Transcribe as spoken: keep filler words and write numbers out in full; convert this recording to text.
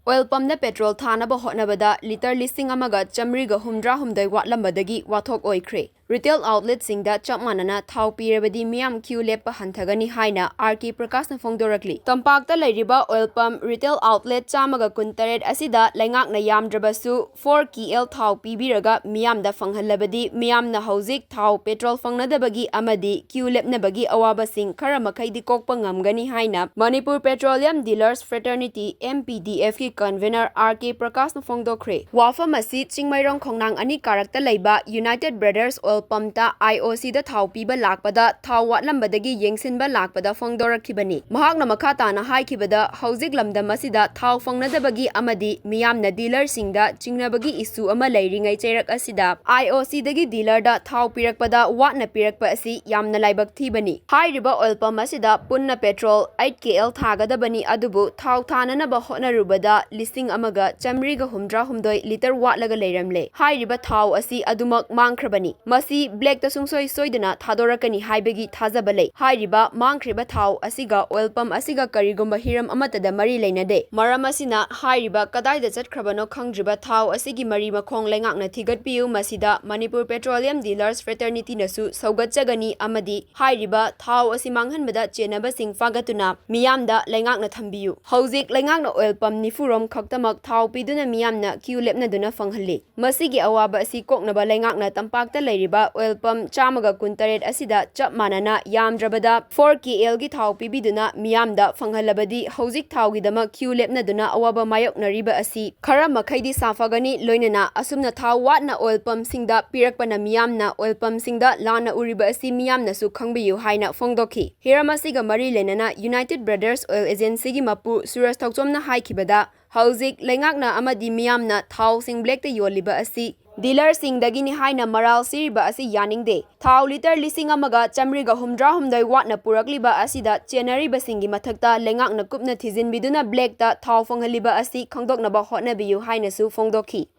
Oil ꯄꯝꯗ petrol ꯊꯥꯅꯕ ꯍꯣꯠꯅꯕꯗ litre ꯂꯤꯁꯤꯡ ꯑꯃꯒ ꯆꯥꯃꯔꯤꯒ ꯍꯨꯝꯗ꯭ꯔꯥ ꯍꯨꯝꯗꯣꯏ ꯋꯥꯠꯂꯝꯕꯗꯒꯤ ꯋꯥꯊꯣꯛ ꯑꯣꯏꯈ꯭ꯔꯦ꯫ ꯔꯤꯇꯦꯜ ꯑꯥꯎꯠꯂꯦꯠꯁꯤꯡꯗ ꯆꯞ ꯃꯥꯟꯅꯅ ꯊꯥꯎ ꯄꯤꯔꯕꯗꯤ ꯃꯤꯌꯥꯝ ꯀ꯭ꯌꯨ ꯂꯦꯞꯄ ꯍꯟꯊꯒꯅꯤ ꯍꯥꯏꯅ ꯑꯥꯔ ꯀꯦ ꯄ꯭ꯔꯀꯥꯁꯅ ꯐꯣꯡꯗꯣꯔꯛꯂꯤ꯫ ꯇꯝꯄꯥꯛꯇ ꯂꯩꯔꯤꯕ ꯑꯣꯏꯜ ꯄꯝ ꯔꯤꯇꯦꯜ ꯑꯥꯎꯠꯂꯦꯠ ꯆꯥꯝꯃꯒ ꯀꯨꯟꯇꯔꯦꯠ ꯑꯁꯤꯗ ꯂꯩꯉꯥꯛꯅ ꯌꯥꯝꯗ꯭ꯔꯕꯁꯨ ꯐꯣꯔ ꯀꯦ ꯑꯦꯜ ꯊꯥꯎ ꯄꯤꯕꯤꯔꯒ ꯃꯤꯌꯥꯝꯗ ꯐꯪꯍꯜꯂꯕꯗꯤ ꯃꯤꯌꯥꯝꯅ ꯍꯧꯖꯤꯛ ꯊꯥꯎ ꯄꯦꯇ꯭ꯔꯣꯜ ꯐꯪꯅꯗꯕꯒꯤ ꯑꯃꯗꯤ ꯀ꯭ꯌꯨ ꯂꯦꯞꯅꯕꯒꯤ ꯑꯋꯥꯕꯁꯤꯡ ꯈꯔ ꯃꯈꯩꯗꯤ ꯀꯣꯛꯄ ꯉꯝꯒꯅꯤ ꯍꯥꯏꯅ Manipur petroleum dealers fraternity, M P D F, ꯀꯤ ꯀꯟꯚꯦꯅꯔ ꯑꯥꯔ ꯀꯦ ꯄ꯭ꯔꯀꯥꯁꯅ ꯐꯣꯡꯗꯣꯛꯈ꯭ꯔꯦ꯫ ꯋꯥꯐꯝ ꯑꯁꯤ ꯆꯤꯡꯃꯩꯔꯣꯡ ꯈꯣꯡꯅꯥꯡ ꯑꯅꯤ ꯀꯥꯔꯛꯇ ꯂꯩꯕ ꯌꯨꯅꯥꯏꯇꯦꯗ ꯕ꯭ꯔꯗꯔꯁ ꯑꯣꯏꯜ ꯄꯝꯇ ꯑꯥꯏ ꯑꯣ ꯁꯤꯗ ꯊꯥꯎ ꯄꯤꯕ ꯂꯥꯛꯄꯗ ꯊꯥꯎ ꯋꯥꯠꯂꯝꯕꯗꯒꯤ ꯌꯦꯡꯁꯤꯟꯕ ꯂꯥꯛꯄꯗ ꯐꯣꯡꯗꯣꯔꯛꯈꯤꯕꯅꯤ꯫ ꯃꯍꯥꯛꯅ ꯃꯈꯥ ꯇꯥꯅ ꯍꯥꯏꯈꯤꯕꯗ, ꯍꯧꯖꯤꯛ ꯂꯝꯗꯝ ꯑꯁꯤꯗ ꯊꯥꯎ ꯐꯪꯅꯗꯕꯒꯤ ꯑꯃꯗꯤ ꯃꯤꯌꯥꯝꯅ ꯗꯤꯂꯔꯁꯤꯡꯗ ꯆꯤꯡꯅꯕꯒꯤ ꯏꯁꯨ ꯑꯃ ꯂꯩꯔꯤꯉꯩ ꯆꯩꯔꯛ ꯑꯁꯤꯗ ꯑꯥꯏ ꯑꯣ ꯁꯤꯗꯒꯤ ꯗꯤꯂꯔꯗ ꯊꯥꯎ ꯄꯤꯔꯛꯄꯗ ꯋꯥꯠꯅ ꯄꯤꯔꯛꯄ ꯑꯁꯤ ꯌꯥꯝꯅ ꯂꯥꯏꯕꯛ ꯊꯤꯕꯅꯤ꯫ ꯍꯥꯏꯔꯤꯕ ꯑꯣꯏꯜ ꯄꯝ ꯑꯁꯤꯗ ꯄꯨꯟꯅ ꯄꯦꯇ꯭ꯔꯣꯜ ꯑꯩꯠ ꯀꯦ ꯑꯦꯜ ꯊꯥꯒꯗꯕꯅꯤ, ꯑꯗꯨꯕꯨ ꯊꯥꯎ ꯊꯥꯅꯅꯕ ꯍꯣꯠꯅꯔꯨꯕꯗ ꯂꯤꯁꯤꯡ ꯑꯃꯒ ꯆꯥꯃꯔꯤꯒ ꯍꯨꯝꯗ꯭ꯔꯥ ꯍꯨꯝꯗꯣꯏ ꯂꯤꯇꯔ ꯋꯥꯠꯂꯒ ꯂꯩꯔꯝꯂꯦ꯫ ꯍꯥꯏꯔꯤꯕ ꯊꯥꯎ ꯑꯁꯤ ꯑꯗꯨꯃꯛ ꯃꯥꯡꯈ꯭ꯔꯕꯅꯤ꯫ ꯃꯁꯤ ꯕ꯭ꯂꯦꯛꯇ ꯁꯨꯡꯁꯣꯏ ꯁꯣꯏꯗꯅ ꯊꯥꯗꯣꯔꯛꯀꯅꯤ ꯍꯥꯏꯕꯒꯤ ꯊꯥꯖꯕ ꯂꯩ꯫ ꯍꯥꯏꯔꯤꯕ ꯃꯥꯡꯈ꯭ꯔꯤꯕ ꯊꯥꯎ ꯑꯁꯤꯒ ꯑꯣꯏꯜ ꯄꯝ ꯑꯁꯤꯒ ꯀꯔꯤꯒꯨꯝꯕ ꯍꯤꯔꯝ ꯑꯃꯠꯇꯗ ꯃꯔꯤ ꯂꯩꯅꯗꯦ꯫ ꯃꯔꯝ ꯑꯁꯤꯅ ꯍꯥꯏꯔꯤꯕ ꯀꯗꯥꯏꯗ ꯆꯠꯈ꯭ꯔꯕꯅꯣ ꯈꯪꯗ꯭ꯔꯤꯕ ꯊꯥꯎ ꯑꯁꯤꯒꯤ ꯃꯔꯤ ꯃꯈꯣꯡ ꯂꯩꯉꯥꯛꯅ ꯊꯤꯒꯠꯄꯤꯌꯨ꯫ ꯃꯁꯤꯗ ꯃꯅꯤꯄꯨꯔ ꯄꯦꯇ꯭ꯔꯣꯂꯤꯌꯝ ꯗꯤꯂꯔꯁ ꯐ꯭ꯔꯦꯇꯔꯅꯤꯇꯤꯅꯁꯨ ꯁꯧꯒꯠꯆꯒꯅꯤ ꯑꯃꯗꯤ ꯍꯥꯏꯔꯤꯕ ꯊꯥꯎ ꯑꯁꯤ ꯃꯥꯡꯍꯟꯕꯗ ꯆꯦꯟꯅꯕꯁꯤꯡ ꯐꯥꯒꯠꯇꯨꯅ ꯃꯤꯌꯥꯝꯗ ꯂꯩꯉꯥꯛꯅ ꯊꯝꯕꯤꯌꯨ꯫ ꯍꯧꯖꯤꯛ ꯂꯩꯉꯥꯛꯅ ꯑꯣꯏꯜ ꯄꯝ ꯅꯤꯐꯨꯔꯣꯝ ꯈꯛꯇꯃꯛ ꯊꯥꯎ ꯄꯤꯗꯨꯅ ꯃꯤꯌꯥꯝꯅ ꯀ꯭ꯌꯨ ꯂꯦꯞꯅꯗꯨꯅ ꯐꯪꯍꯜꯂꯤ꯫ ꯃꯁꯤꯒꯤ ꯑꯋꯥꯕ ꯑꯁꯤ ꯀꯣꯛꯅꯕ ꯂꯩꯉꯥꯛꯅ ꯇꯝꯄꯥꯛꯇ ꯂꯩꯔꯤꯕ ꯑꯣꯏꯜ ꯄꯝ ꯆꯥꯝꯃꯒ ꯀꯨꯟꯇꯔꯦꯠ ꯑꯁꯤꯗ ꯆꯞ ꯃꯥꯟꯅꯅ ꯌꯥꯝꯗ꯭ꯔꯕꯗ ꯐꯣꯔ ꯀꯦ ꯑꯦꯜꯒꯤ ꯊꯥꯎ ꯄꯤꯕꯤꯗꯨꯅ ꯃꯤꯌꯥꯝꯗ ꯐꯪꯍꯜꯂꯕꯗꯤ ꯍꯧꯖꯤꯛ ꯊꯥꯎꯒꯤꯗꯃꯛ ꯀ꯭ꯌꯨ ꯂꯦꯞꯅꯗꯨꯅ ꯑꯋꯥꯕ ꯃꯥꯌꯣꯛꯅꯔꯤꯕ ꯑꯁꯤ ꯈꯔ ꯃꯈꯩꯗꯤ ꯁꯥꯐꯒꯅꯤ꯫ ꯂꯣꯏꯅꯅ ꯑꯁꯨꯝꯅ ꯊꯥꯎ ꯋꯥꯠꯅ ꯑꯣꯏꯜ ꯄꯝꯁꯤꯡꯗ ꯄꯤꯔꯛꯄꯅ ꯃꯤꯌꯥꯝꯅ ꯑꯣꯏꯜ ꯄꯝꯁꯤꯡꯗ ꯂꯥꯟꯅ ꯎꯔꯤꯕ ꯑꯁꯤ ꯃꯤꯌꯥꯝꯅꯁꯨ ꯈꯪꯕꯤꯌꯨ ꯍꯥꯏꯅ ꯐꯣꯡꯗꯣꯛꯈꯤ꯫ ꯍꯤꯔꯝ ꯑꯁꯤꯒ ꯃꯔꯤ ꯂꯩꯅꯅ ꯌꯨꯅꯥꯏꯇꯦꯗ ꯕ꯭ꯔꯗꯔꯁ ꯑꯣꯏꯜ ꯑꯦꯖꯦꯟꯁꯤꯒꯤ ꯃꯄꯨ ꯁꯨꯔꯖ ꯊꯧꯆꯣꯝꯅ ꯍꯥꯏꯈꯤꯕꯗ, ꯍꯧꯖꯤꯛ ꯂꯩꯉꯥꯛꯅ ꯑꯃꯗꯤ ꯃꯤꯌꯥꯝꯅ ꯊꯥꯎꯁꯤꯡ ꯕ꯭ꯂꯦꯛꯇ ꯌꯣꯜꯂꯤꯕ ꯑꯁꯤ ꯗꯤꯂꯔꯁꯤꯡꯗꯒꯤꯅꯤ ꯍꯥꯏꯅ ꯃꯔꯥꯜ ꯁꯤꯔꯤꯕ ꯑꯁꯤ ꯌꯥꯅꯤꯡꯗꯦ꯫ ꯊꯥꯎ ꯂꯤꯇꯔ ꯂꯤꯁꯤꯡ ꯑꯃꯒ ꯆꯥꯃꯔꯤꯒ ꯍꯨꯝꯗ꯭ꯔꯥ ꯍꯨꯝꯗꯣꯏ ꯋꯥꯠꯅ ꯄꯨꯔꯛꯂꯤꯕ ꯑꯁꯤꯗ ꯆꯦꯟꯅꯔꯤꯕꯁꯤꯡꯒꯤ ꯃꯊꯛꯇ ꯂꯩꯉꯥꯛꯅ ꯀꯨꯞꯅ ꯊꯤꯖꯤꯟꯕꯤꯗꯨꯅ ꯕ꯭ꯂꯦꯛꯇ ꯊꯥꯎ ꯐꯪꯍꯜꯂꯤꯕ ꯑꯁꯤ ꯈꯪꯗꯣꯛꯅꯕ ꯍꯣꯠꯅꯕꯤꯌꯨ ꯍꯥꯏꯅꯁꯨ ꯐꯣꯡꯗꯣꯛꯈꯤ꯫